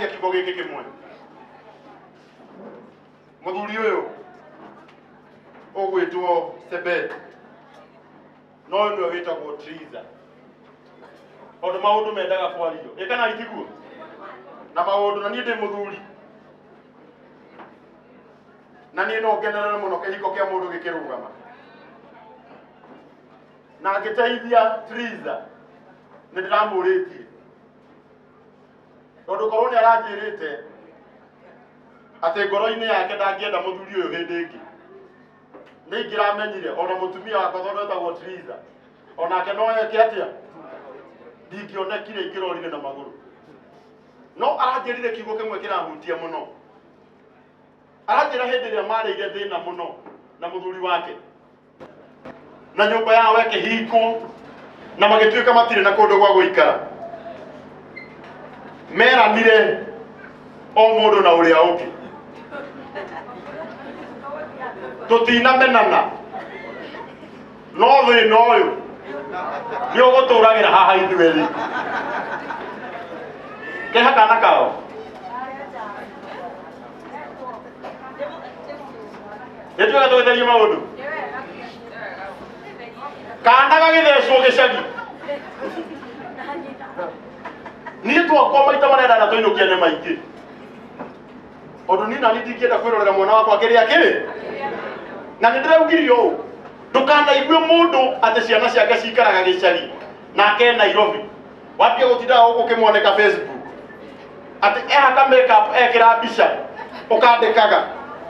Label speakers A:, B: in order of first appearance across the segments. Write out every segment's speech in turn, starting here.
A: Kwaria kiugo gĩkĩ kĩmwe, mũthuri ũyũ ũgwĩtwo Sebet no ũyũ nĩwe wĩtagwo Triza, tondũ maũndũ mendaga kwario ĩ kana itiguo na maũndũ, na niĩ ndĩ mũthuri na niĩ no ngenerere mũno kĩhiko kĩa mũndũ gĩkĩrũgama na ngĩteithia Triza. Nĩ ndĩramũrĩtie tondũ korwo nĩ aranjĩrĩte atĩ ngoro-inĩ yake ndangĩenda mũthuri ũyũ hĩndĩ ĩngĩ, nĩ ingĩramenyire ona mũtumia wakwa tondũ etagwo Triza onake no eke atĩa, ndingĩonekire, ingĩrorire na magũrũ. No aranjĩrire kiugo kĩmwe kĩrahutia mũno. Aranjĩra hĩndĩ ĩrĩa marĩire thĩna mũno na mũthuri wake na nyũmba yao ĩkĩhingwo na magĩtuĩka matirĩ na kũndũ gwa gũikara, meranire o mũndũ na ũrĩa ũngĩ, tũtinamenana, no thĩna ũyũ nĩ ũgũtũragĩra haha ithuerĩ. Keha kana kao. Nĩ tuoga tũgĩtharie maũndũ kana gagĩthecwo gĩcagi. Niĩ twakwa maita marĩa ndanatũinũkia nĩ maingĩ, tondũ niĩ nani ndingĩenda kwĩrorera mwana wakwa akĩrĩa kĩ. Na nĩ ndĩraugire ũũ, ndũkanaigue mũndũ atĩ ciana ciake cikaraga gĩcagi nake e Nairobi, wambie gũtindaga gũkũ ũkĩmuoneka Facebook atĩ ehaka makeup, ekĩra mbica ũkandĩkaga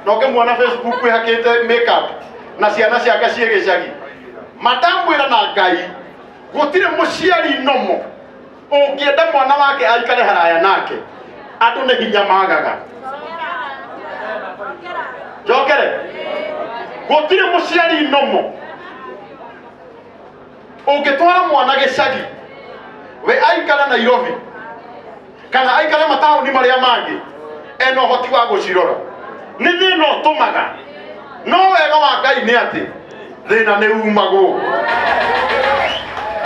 A: na ũkĩmuona Facebook ĩhakĩte makeup na ciana ciake ciĩ gĩcagi. Mandamwĩra na Ngai, gũtirĩ mũciari nomo ũngĩenda mwana wake aikare haraya nake. Andũ nĩ hinya magaga. Njokere, gũtirĩ mũciari nomo ũngĩtwara mwana gĩcagi, we aikare Nairobi kana aikare mataũni marĩa mangĩ, ena ũhoti wa gũcirora. Nĩ thĩna ũtũmaga, no wega wa Ngai nĩ atĩ thĩna nĩ umagwo.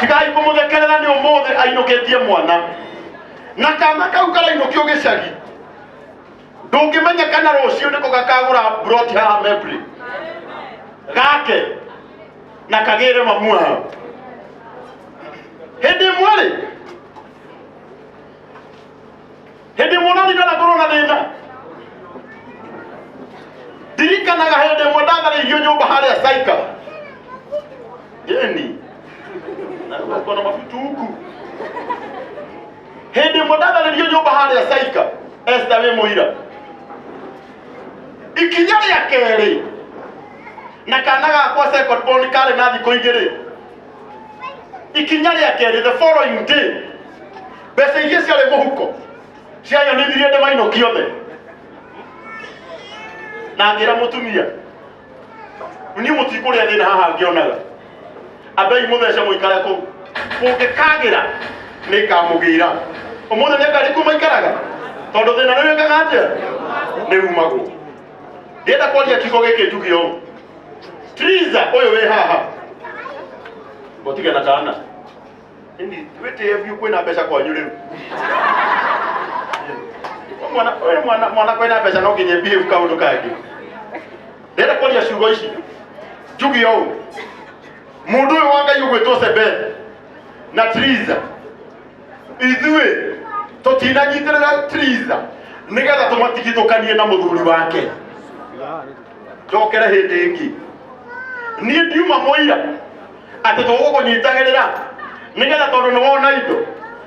A: Tigai kũmũthekerera nĩ ũmũthĩ ainũkĩtie mwana, na kana kau karainũkio gĩcagi, ndũngĩmenya kana rũciũ nĩko gakagũra broti haha Membley gake na kagĩre mamu wao. Hĩndĩ ĩmwe rĩ, hĩndĩ ĩmwe naririkana ngorwo na thĩna, ndirikanaga hĩndĩ ĩmwe ndatharĩirio nyũmba harĩa Saika ĩni na rĩu na mabutu huku. Hĩndĩ ĩmwe ndatharĩirio nyũmba harĩa Saika, Esther wĩ mũira. Ikinya rĩa kerĩ, na kana gakwa second born karĩ na thikũ 2. Ikinya rĩa kerĩ, the following day, mbeca iria ciarĩ mũhuko cianyonithirie ndĩmainũkie othe, na ngĩra mũtumia, niĩ mũtikũrĩa thĩna haha ngĩonaga, ambei mũthece mũikare kũu, kũngĩkagĩra nĩngamũgĩra. Ũmũthĩ nĩ ngari kuu maikaraga, tondũ thĩna nĩ wĩkaga atĩa, nĩ umagwo. Ndĩrenda kwaria kiugo gĩkĩ njuge ũũ, Triza ũyũ wĩ haha, mũtige na kana ĩni wĩtĩe biũ, kwĩna mbeca kwanyu rĩu. Mwana ũyũ, mwana mwana kwĩna mbeca, no nginya behave kaũndũ kangĩ. Ndĩrenda kwaria ciugo ici njuge ũũ, mũndũ ũyũ wa Ngai ũgwĩtwo Sebeth na Triza, ithuĩ tũtinanyitĩrĩra Triza nĩgetha tũmatigithũkanie na mũthuri wake. Njokere hĩndĩ ĩngĩ, niĩ ndiuma mũira atĩ tũgũkũnyitagĩrĩra nĩgetha tondũ nĩ wona indo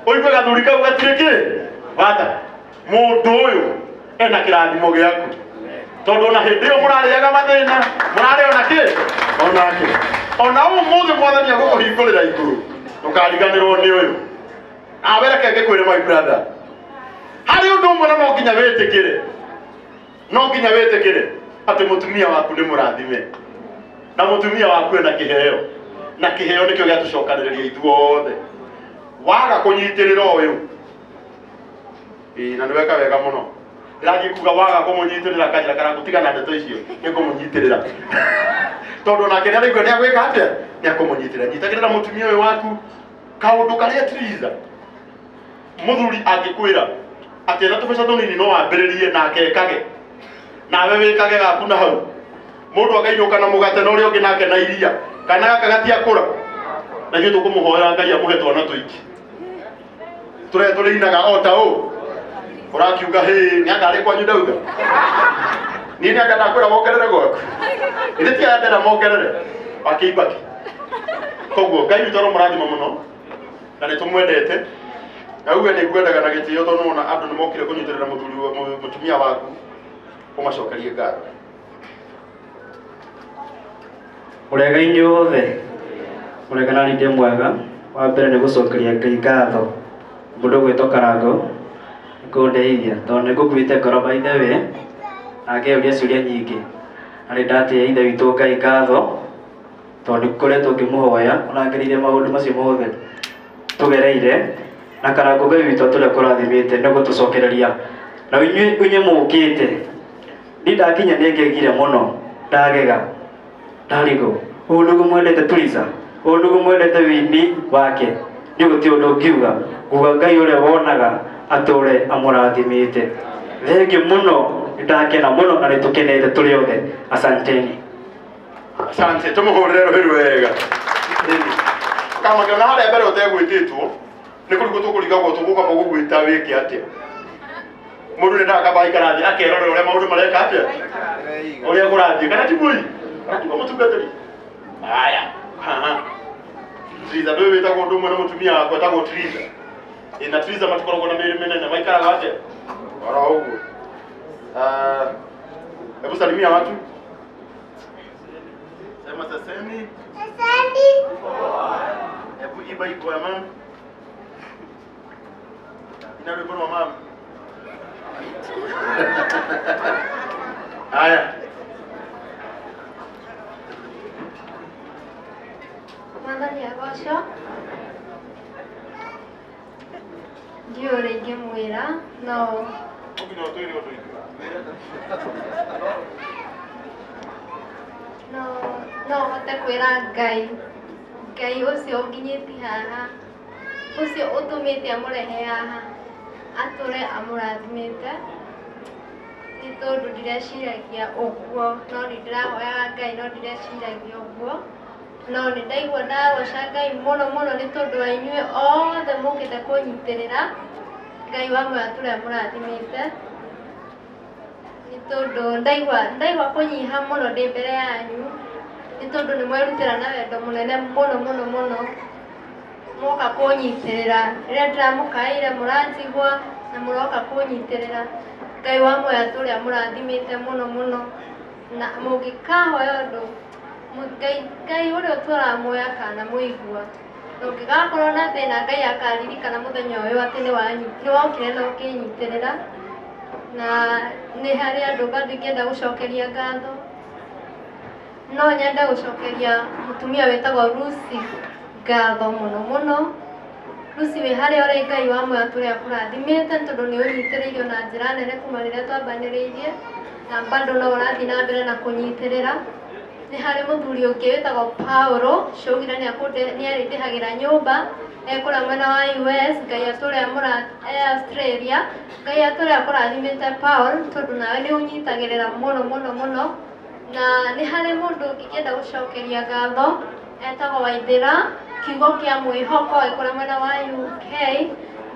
A: ũigue gathuri kau gatirĩ kĩ bata. Mũndũ ũyũ ena kĩrathimo gĩaku, tondũ ona hĩndĩ ĩyo mũrarĩaga mathĩna, mũrarĩ ona kĩ onake. Ona ũmũthĩ Mwathani agũkũhingũrĩra igũrũ, ndũkariganĩrwo nĩ ũyũ. Nawe reke ngĩkwĩre, my brother, harĩ ũndũ ũmwe na no nginya wĩtĩkĩre, no nginya wĩtĩkĩre atĩ mũtumia waku nĩ mũrathime na mũtumia waku ena kĩheo, na kĩheo nĩkĩo gĩatũcokanĩrĩria ithuothe. Waga kũnyitĩrĩra ũyũ, ĩĩ, na nĩ weka wega mũno. Ndĩrathiĩ kuga waga kũmũnyitĩrĩra kanjĩra kana gũtiga na ndeto icio, nĩ kũmũnyitĩrĩra, tondũ nake nĩ araigua nĩ agwĩka atĩa, nĩ akũmũnyitĩrĩra. Nyitagĩrĩra mũtumia ũyũ waku. Kaũndũ karĩa Triza mũthuri angĩkwĩra Atĩ ena tũbeca tũnini no ambĩrĩrie nake ekage. Nawe wĩkage gaku na hau. Mũndũ akainũka na mũgate na ũrĩa ũngĩ nake na iria. Kana gaka gatiakũra. Na ithuĩ tũkũmũhoera Ngai amũhe twana tũingĩ. Tũrĩa tũrĩinaga o ta ũũ. Ũrakiuga hĩ nĩ anga arĩ kwanyu ndauga. Niĩ nĩ anga ndakwĩra wongerere gwaku. Ithe ti aya ndĩra mongerere. Wakĩibaki. Koguo Ngai witũ aromũrathima mũno na nĩ tũmwendete. Na uge nĩ ngwendaga na gĩtĩo tondũ nĩwona andũ nĩ mokire kũnyitĩrĩra mũthuri mũtumia waku ũmacokerie ngatho.
B: Mũrega inyuothe, mũrega na nindĩ mwega. Wa mbere nĩ gũcokeria Ngai ngatho mũndũ ũgwĩtwo Karango nĩ kũndeithia tondũ nĩ ngũkuĩte ngoro by the way na ngeyũria ciũria nyingĩ. Na nĩ ndatĩĩa ithe witũ Ngai ngatho tondũ nĩ ngoretwo ngĩmũhoya ona ngereire maũndũ macio mothe tũgereire na Karango Ngai witũ atũre akũrathimĩte nĩ gũtũcokereria. Na inyuĩ mũkĩte niĩ ndakinya nĩ ngegire mũno ndagega ndarigwo ũũ nĩguo mwendete Tuliza, ũũ nĩguo mwendete wĩini wake. Niĩ gũtirĩ ũndũ ngiuga, nguga Ngai ũrĩa wonaga atũre amũrathimĩte. Thengiũ mũno, nĩndakena mũno na nĩtũkenete tũrĩ othe. Asanteni.
A: Asante, tũmũhũrĩre rũhĩ rwega. Kamakĩona harĩa mbere ũtegwĩtĩtwo, nĩ kũrigwo tũkũrigagwo tũgũka gũgwĩta wĩke atĩa. Mũndũ nĩ ndakamba aikara thĩ akerorera ũrĩa maũndũ mareka atĩa, ũrĩa kũrathiĩ, kana tiguo ĩ? Kana tiguo mũtungatĩri? Haya, haha. Triza, ndũĩ wĩtagwo ũndũ ũmwe na mũtumia wakwa etagwo Triza. Ĩ na Triza matikoragwo na mĩĩrĩ mĩnene, maikaraga atĩa? Oro ũguo. Ah, hebu salimia watu. Sema saseni.
C: Saseni.
A: Hebu iba iko ya mama. Ina rwĩmbo rwa mama. Haya.
C: Mwathani agocwo. Ndiũĩ ũrĩa ingĩmwĩra no
A: Ũnginya ũtwĩre ũndũ ingĩ.
C: No no hote kwĩra Ngai, Ngai ũcio ũnginyĩtie haha, ũcio ũtũmĩte amũrehe haha, atũre amũrathimĩte, nĩ tondũ ndireciragia ũguo, no nĩ ndĩrahoyaga Ngai no ndireciragia ũguo, no nĩ ndaigua ndagoca Ngai mũno mũno nĩ tondũ wa inyuĩ othe mũkĩte kũnyitĩrĩra, Ngai wa muoyo atũre amũrathimĩte. Nĩ tondũ ndaigua ndaigua kũnyiha mũno ndĩ mbere yanyu, nĩ tondũ nĩ mwerutĩra na wendo mũnene mũno mũno mũno, mwoka kũnyitĩrĩra, rĩrĩa ndĩramũkaĩire mũranjigua na mũroka kũnyitĩrĩra, Ngai wa muoyo atũre amũrathimĩte mũno mũno, na mũngĩkahoya ũndũ, Ngai, Ngai ũrĩa ũtũraga muoyo akanamũigua, na ũngĩgakorwo na thĩna Ngai akaririkana mũthenya ũyũ atĩ nĩ wokire na ũkĩnyitĩrĩra. Na nĩ harĩ andũ bado ingĩenda gũcokeria ngatho. No nyende gũcokeria mũtumia wĩtagwo Lucy ngatho mũno mũno. Lucy wĩ harĩa ũrĩ Ngai wa muoyo atũre akũrathimĩte nĩ tondũ nĩ ũnyitĩrĩire na njĩra nene kuma rĩrĩa twambanĩrĩirie na bado no ũrathiĩ na mbere na kũnyitĩrĩra. Nĩ harĩ mũthuri ũngĩ wĩtagwo Paulo, ũcio augire nĩ arĩndĩhagĩra nyũmba ekũrĩa mwena wa US, Ngai atũre e Australia, Ngai atũre akũrathimĩte Paul, tondũ nawe nĩ ũnyitagĩrĩra mũno mũno mũno. Na nĩ harĩ mũndũ ũngĩ ingĩenda gũcokeria ngatho, etagwo Waithĩra, kiugo kĩa mwĩhoko ekũrĩa mwena wa UK,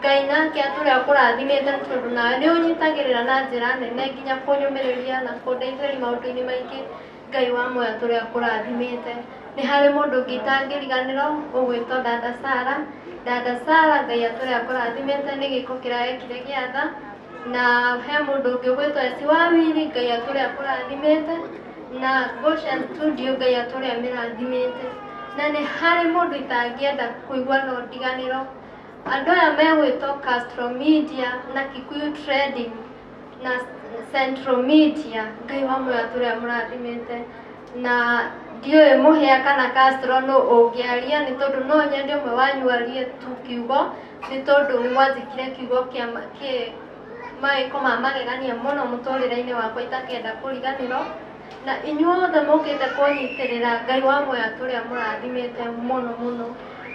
C: Ngai nake atũre akũrathimĩte tondũ nawe nĩ ũnyitagĩrĩra na njĩra nene nginya kũnyũmĩrĩria na kũndeithĩrĩria maũndũ-inĩ maingĩ. Ngai wa muoyo atũre akũrathimĩte. Nĩ harĩ mũndũ ũngĩ itangĩriganĩrwo ũgwĩtwo Dada Sara. Dada Sara Ngai atũre akũrathimĩte nĩ gĩko kĩrĩa wekire gĩa tha. Na he mũndũ ũngĩ ũgwĩtwo Esi wa Wili Ngai atũre akũrathimĩte. Na Goshen Studio Ngai atũre amĩrathimĩte. Na nĩ harĩ mũndũ itangĩenda kũigua no ndiganĩrwo. Andũ aya megwĩtwo Castro Media na Kikuyu Trading na Central Media Ngai wa muoyo atũre amũrathimĩte. Na ndiũĩ Mũhĩa kana Castro nũ ũngĩaria nĩ tondũ no nyende ũmwe wanyu arie tu kiugo nĩ tondũ nĩ mwanjĩkire kiugo kĩa kĩ mawĩko ma magegania mũno mũtũrĩre-inĩ wakwa itakenda kũriganĩrwo. Na inyuothe mũkĩte kũnyitĩrĩra Ngai wa muoyo atũre amũrathimĩte mũno mũno.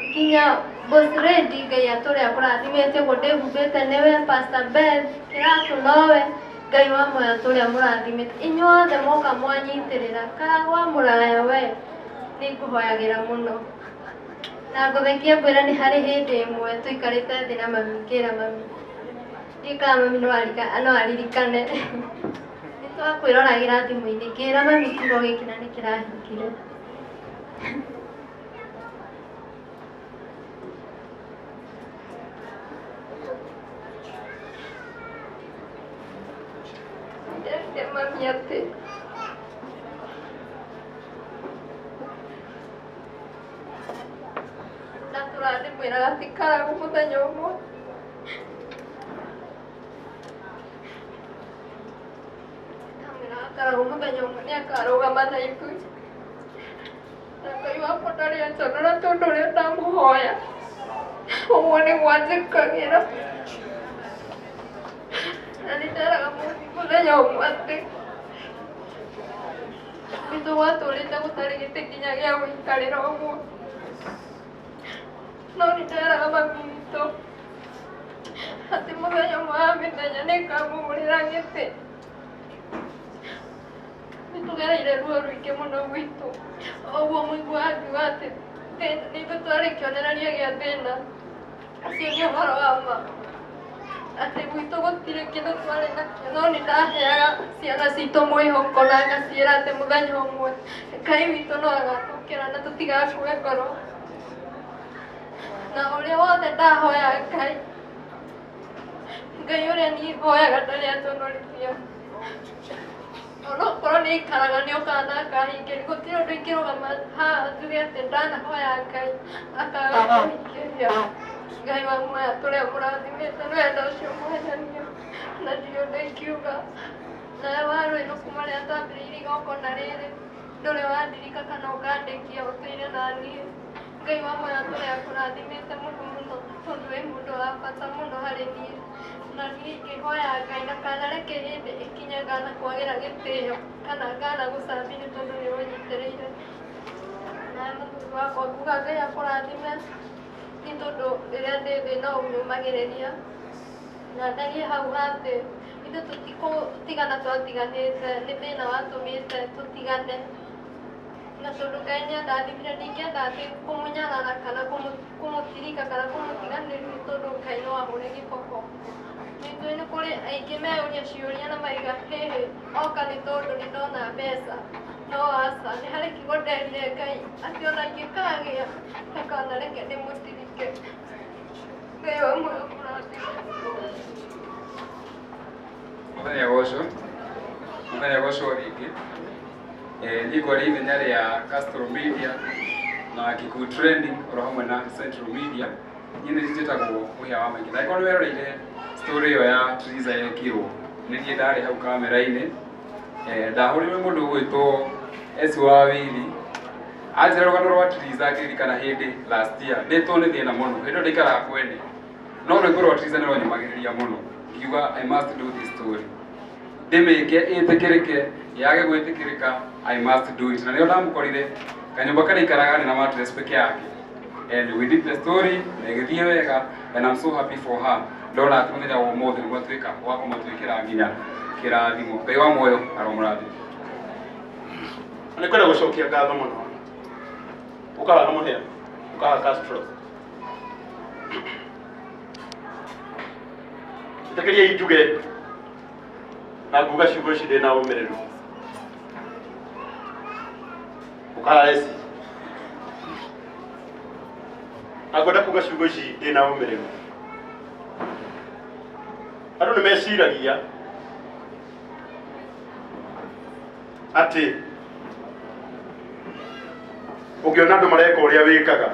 C: Nginya Boss Lady Ngai atũre akũrathimĩte ũguo ndĩhumbĩte nĩwe, Pastor Beth kĩratũ nowe, Ngai wa muoyo atũre amũrathimĩte. Inyuothe mwoka mwanyitĩrĩra, Karagwa mũraya we, nĩngũhoyagĩra mũno. Na ngũthekie ngwĩre nĩ harĩ hĩndĩ ĩmwe tũikarĩte thĩ na mami, ngĩra mami, ndiũĩ kana mami no aririkane. Nĩ twakwĩroragĩra thimũ-inĩ, ngĩra mami kiugo gĩkĩ na nĩ kĩrahingire. Nderire mami atĩ ndatũra ndĩmwĩraga atĩ Karagũ mũthenya ũmwe ndamwĩraga Karagũ mũthenya ũmwe nĩ akarũgama na ithuĩ. Na Ngai wakwa ndarĩ anjonora tondũ ũrĩa ndamũhoya ũguo nĩguo anjĩkagĩra. Na nĩ nderaga mũthenya ũmwe atĩ gwitũ gwatũrĩte gũtarĩ gĩtĩ nginya gĩa gũikarĩra ũguo. No nĩ nderaga mami witũ atĩ mũthenya ũmwe wa mĩthenya nĩ ngamũgũrĩra gĩtĩ. Nĩ tũgereire ruo rũingĩ mũno gwitũ. Ũguo mũiguaga ngiuga atĩ nĩ ithuĩ twarĩ kĩonereria gĩa thĩna. Ũcio nĩ ũhoro wa ma. Atĩ gwitũ gũtirĩ kĩndũ twarĩ nakĩo, no nĩ ndaheaga ciana citũ mwĩhoko na ngaciĩra atĩ mũthenya ũmwe Ngai witũ no agatũkĩra na tũtigakue ngoro. Na ũrĩa wothe ndahoya Ngai, Ngai ũrĩa niĩ hoyaga ndarĩ anjonorithia. Onokorwo nĩ aikaraga nĩ okaga na akahingĩria, gũtirĩ ũndũ ingĩrũgama haha njuge atĩ ndanahoya Ngai akaga kũhingĩria. Ngai wa muoyo atũre amũrathimĩte nĩ wendo ũcio mwanyonia na ndirĩ ũndũ ingiuga. Nawe Warũĩrũ kuma rĩrĩa twambĩrĩirie igongona rĩrĩ ndũrĩ wandirika kana ũkandĩkia ũtũire naniĩ. Ngai wa muoyo atũre akũrathimĩte mũno mũno tondũ wĩ mũndũ wa bata mũno harĩ niĩ. Na niĩ ingĩhoya Ngai ndakanareke hĩndĩ ĩkinye nganakwagĩra gĩtĩo kana nganagũcambia nĩ tondũ nĩ ũnyitĩrĩire. Nawe mũthuri wakwa nguga Ngai akũrathime nĩ tondũ rĩrĩa ndĩ thĩ no ũnyũmagĩrĩria. Na ndarie hau atĩ ithuĩ tũtikũtigana twatiganĩte nĩ thĩna watũmĩte tũtigane. Na tondũ Ngai nĩ andathimire ndingĩenda atĩ kũmũnyarara kana kũmũtirika kana kũmũtiganĩria nĩ tondũ Ngai no ahũre gĩboko. Nĩ nĩ kũrĩ aingĩ meyũria ciũria na maiga hĩhĩ oka nĩ tondũ nĩ ndona mbeca. No aca, nĩ harĩ kiugo nderire Ngai atĩ ona ingĩkagĩa ndakanareke ndĩmũtirike. Ngai wa muoyo amũrathime.
D: Mũthenya goco, mũthenya goco rĩngĩ. Niĩ ngwaria ithenya rĩa Castro Media na Kikuyu Trending oro hamwe na Central Media. Niĩ nĩ njĩtagwo Mũhĩa wa Maingĩ. Na angĩkorwo nĩ weroreire story ĩyo ya Triza yekirwo, nĩ niĩ ndarĩ hau kamera-inĩ. Ndahũrĩirwo nĩ mũndũ ũgwĩtwo S wa Wili. Anjĩra rũgano rwa Triza ngĩririkana hĩndĩ last year. Ndĩtwo nĩ thĩna mũno. Hĩndĩ ĩyo ndaikaraga kwene. No rwĩmbo rwa Triza nĩ rwanyũmagĩrĩria mũno. Ngiuga I must do this story. Ndĩmĩke ĩtĩkĩrĩke, yage gwĩtĩkĩrĩka, I must do it. Na nĩrĩo ndamũkorire kanyũmba karĩa aikaraga nĩ na mattress peke yake. And we did the story na ĩgĩthiĩ wega and I'm so happy for her. Ndona atĩ mũthenya wa ũmũthĩ nĩ gwatuĩka wa kũmũtuĩkĩra nginya kĩrathimo. Ngai wa muoyo aromũrathima.
A: Nĩ kwenda gũcokia ngatho mũno. Ũkaga mũhĩa, ũkaga Castro. Ĩtĩkĩriai njuge na nguga ciugo ici ndĩ na ũmĩrĩru. Ũkaga eci. Na ngwenda kuga ciugo ici ndĩ na ũmĩrĩru. Andũ nĩ meciragia atĩ ũngĩona andũ mareka ũrĩa wĩkaga.